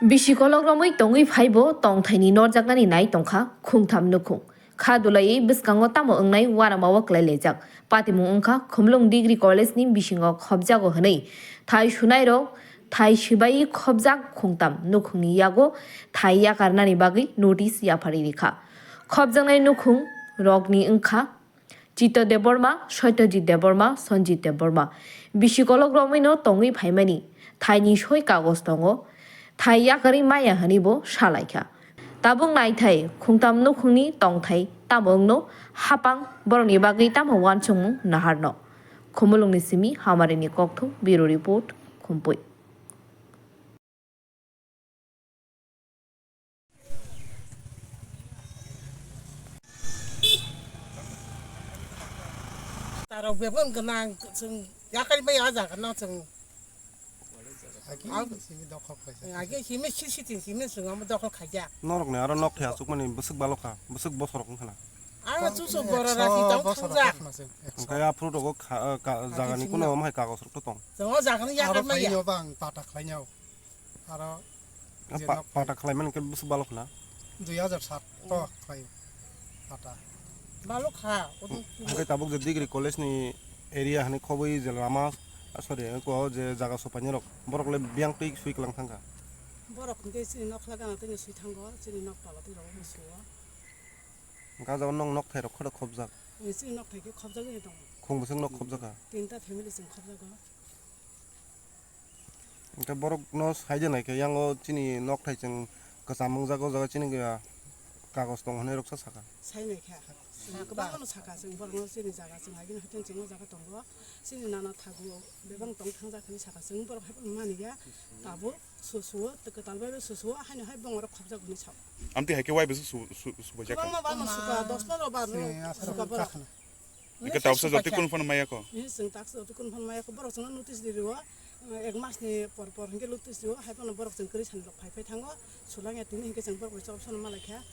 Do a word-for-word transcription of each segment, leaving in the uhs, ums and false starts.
Bisi kolok romwi tongwi phaibo tongthaini norjaknani nai tongkha khungtham nukhung. Kha dulaiwi bwskango tamo wngnai uanama o kwlailaijak. Patimung wngkha Khumulwng Degree College ni bisingo khopjago hwnwi thai sunairok thai swbaiwi khopjak khungtham nukhungni yago thai yakarnani bagwi notice yapharwi rikha. Khopjaknai nukhung rokni wngkha Chitto Debbarma, Satyajit Debbarma, Sanjit Debbarma. Bisi kolok romwino tongwi phaimani thaini soi kagoj tongo. Thai yakarwi maya hwnwi bo salaikha. Tabuk naithai khungtham nukhungni tongthai tamo wngno hapang borokni bagwi tamo uansukmung naharno. Khumulwngni simi Hamarini kokthum, Bureau Report, Khumpui. Tarok bebak gwnang chwng yakarwi maya o jaga no chwng. Agi simi dokhok khlaijak. Agi simi sisi tin simi chwng omo dokhol khaijak. Norokni aro nok thai aswkmani bwswk balokha, bwswk bosorok wngkhana. Aro chuchuk borok rasi tong thangja. Hwnkhe aphuru rogo kha, ka, jagani kuno omo hai kagoj rok to tong. Chwng o jaga no yakarwi maya. Aro phaino bang pata khlainao. Aro je nok pata khlaimani khe bwswk balokna? Dui hajar sat to khlai pata. Balokha. Hwnkhe tabuk je Degree College ni area hani khobwi je lama, ah, sorry, ko je jaga sopainai rok, borok le biyang twi swi kwlang thangkha. Borok hwnkhe chini nok lagana twi swi thango, chini nok pala twi rok suo. Hwnkhe ah jaga nwng nok thai rok khe khobjak? Chini nok thai khe khobjagwi tongo. Khung bwswk nok khobjakha? Tinta family chwng khobjago. Hwnkhe borokno sai de naikhe, yango chini nok thai chwng kwcham wngjak, o jaga chini kagoj tong hinwi roksa sakha. Sai naikha. Kwbangma no sakha chwng borokno chini jaga chwng agini hoiteni chwng o jaga tongo. Chini nana thagu bebak tong thangjak hinwi sakha chwng borok hai phano mani ya. Tabuk susuo, kwtal bai susuo, haino hai bongorok khobjak hinwi sao. Amtwi hai khe wai bwswk su-, su-, subaijak kha? Kwbangma bangma suka, dos pondro bar suka borok. Hwnkhe taksa jotoi kunu phano maya kho? Hwnkhe chwng taksa jotoi kunu phano maya kho, borok chwngno notice di rio, ek mas ni por por hwnkhe notice rio, hai phano borok chwng kwrwi sani rok phai phai thango, sulangya tini hwnkhe chwng borok bai chop sono malaikha,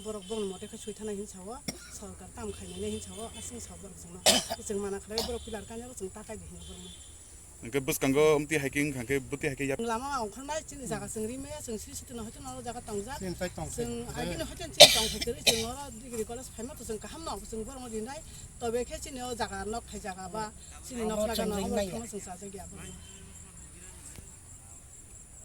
borok bongni mote khe sui thanai hinwi sao, sorkar kam khainai hinwi sao, aswk sao borok chwngno, chwng mana khlai borok pillar kanya chwng takai di hinwi borokno. Hwnkhe bwskango amtwi hai khe wngkha khe bwtwi hai khe yap. Lama ongkhornai chini jaga chwng ri maya, chwng sri sri tongno hoito no jaga tongjak. Chini tai tong chwng sai. Agini hoito chini tong sai kwrwi chwng oro Degree College phaima to chwng kaham no chwng borokno rinai. Tobe khe chini o jaga nok thai jaga ba chini nok laga no omo thwngma chwng chajak ya borokno.